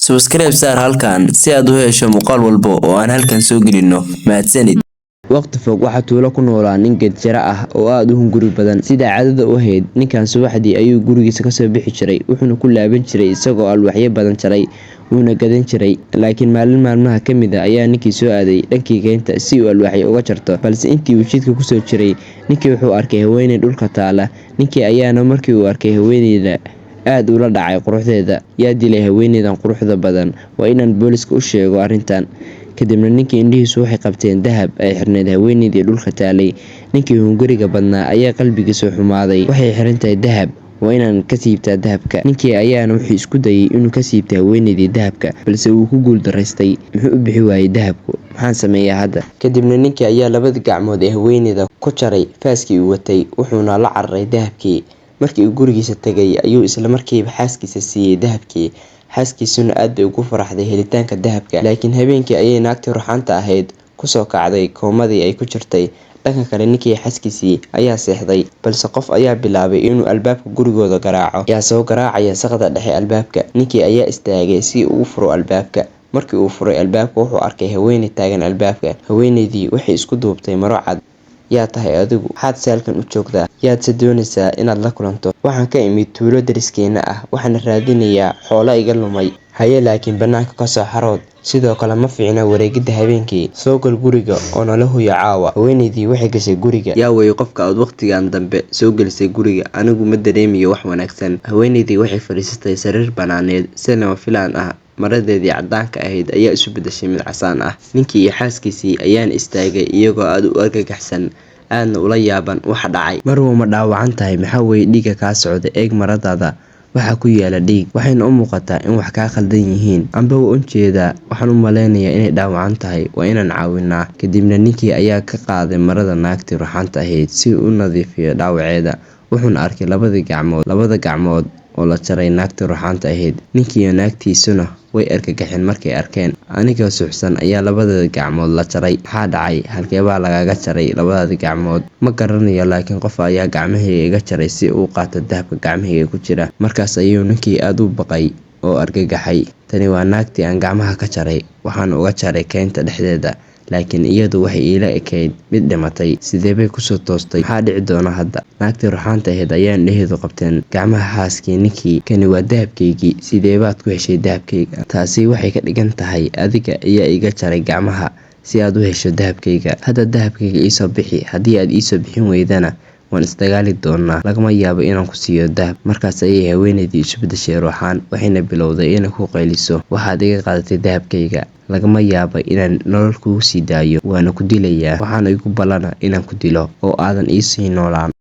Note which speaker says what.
Speaker 1: Subscribe saar halkan si aad u hesho muuqaal walba oo aan halkan soo gelino. Mahadsanid.
Speaker 2: Waqti fog waxaa tuulo ku noolaa nin geedjare ah oo aad u hunguri badan. Sida caadada u ahayd, ninkan subaxdii ayuu gurigiisa kasoo bixi jiray, wuxuuna ku laaban jiray isagoo alwaaxyo badan jaray, wuuna gadan jiray. Laakiin maalin maalmaha ka mid ah ayaa ninkii soo aaday dhankii keynta si uu alwaaxyo uga jarto. Balse intii uu jidka kusoo jiray, ninkii wuxuu arkay haweeney dhulka taala. Ninkii ayaana markii uu arkay haweeneyda aad ula dhacay quruxdeeda. Yaa dilay haweeneydan quruxda badan? Waa inaan booliska u sheego arrintan. Kadibna ninkii indhihiisu waxay qabteen dahab ay xirneyd haweeneydii dhulka taalay. Ninkii hunguriga badnaa ayaa qalbigiisu xumaaday. Waxay xiran tahay dahab, waa inaan ka siibtaa dahabka. Ninkii ayaana wuxuu isku dayay inuu ka siibto haweeneydii dahabka, balse wuu ku guul daraystay. Muxuu u bixi waayay dahabku? Maxaan sameeyaa hadda? Kadibna ninkii ayaa labadii gacmood ee haweeneyda ku jaray faaskii uu watay, wuxuuna la cararay dahabkii. Markii uu gurigiisa tagay ayuu isla markiiba xaaskiisa siiyay dahabkii. Xaaskiisuna aad bay ugu faraxday helitaanka dahabka. Laakiin habeenkii ayay naagtii ruxaanta ahayd kusoo kacday koomadii ay ku jirtay. Dhanka kale, ninkii xaaskiisii ayaa seexday, balse qof ayaa bilaabay inuu albaabka gurigooda garaaco. Yaa soo garaacaya saqda dhexe albaabka? Ninkii ayaa istaagay si uu u furo albaabka. Markii uu furay albaabka, wuxuu arkay haweeney taagan albaabka. Haweeneydii waxay isku duubtay maro cad. Yaa tahay adigu? Maxaad halkan u joogtaa? Yaadse doonaysaa inaad la kulanto? Waxaan ka imid tuulo deriskeena ah, waxaana raadinayaa xoolo iga lumay. Haye, laakiin bannaanka kasoo xarood. Sidoo kale ma fiicna wareegidda habeenkii. Soo gal guriga oo nala hoyo caawa. Haweeneydii waxay gashay guriga. Yaa weeye qofka aad waqtigan dambe soo gelisay guriga? Anigu ma dareemayo wax wanaagsan. Haweeneydii waxay fadhiisatay sariir banaaneed. Si lama filaan ah, maradeedii caddaanka ahayd ayaa isu beddeshay mid casaan ah. Ninkii iyo xaaskiisii ayaana istaagay iyagoo aad u argagaxsan, aadna ula yaaban waxa dhacay. Marwo, ma dhaawacan tahay? Maxaa weeye dhiigga kaa socda? Eeg maradaada, waxaa ku yaala dhiig, waxayna u muuqataa in wax kaa khaldan yihiin. Amba waa ujeedaa, waxaan u maleynayaa inay dhaawacan tahay, waa inaan caawinaa. Kadibna ninkii ayaa ka qaaday marada naagtii ruxaanta ahayd si uu u nadiifiyo dhaawaceeda, wuxuuna arkay labada gacmood oo la jaray naagtii ruxaanta ahayd. Ninkii iyo naagtiisuna way argagaxeen markay arkeen. Anigoo suuxsan ayaa labadayda gacmood la jaray. Maxaa dhacay? Halkee baa lagaaga jaray labadaadii gacmood? Ma garanayo, laakiin qof ayaa gacmahayga iga jaray si uu u qaato dahabka gacmahayga ku jira. Markaas ayuu ninkii aad u baqay oo argagaxay. Tani waa naagtii aan gacmaha ka jaray, waxaan uga jaray keynta dhexdeeda, laakiin iyadu waxay iila ekayd mid dhimatay. Sidee bay kusoo toostay? Maxaa dhici doona hadda? Naagtii ruxaanta ahayd ayaa indhaheedu qabteen gacmaha xaaskii ninkii. Kani waa dahabkaygii. Sidee baad ku heshay dahabkayga? Taasi waxay ka dhigan tahay adiga ayaa iga jaray gacmaha si aad u hesho dahabkayga. Hadda dahabkayga iisoo bixi. Haddii aad iisoo bixin weydana, waan isdagaali doonaa. Lagama yaabo inaan ku siiyo dahab. Markaas ayay haweeneydii isu beddeshay ruuxaan, waxayna bilowday inay ku qayliso. Waxaad iga qaadatay dahabkayga. Lagama yaabo inaan nolol kugu sii daayo, waana ku dilayaa. Waxaana igu ballana inaan ku dilo oo aadan iisii noolaan.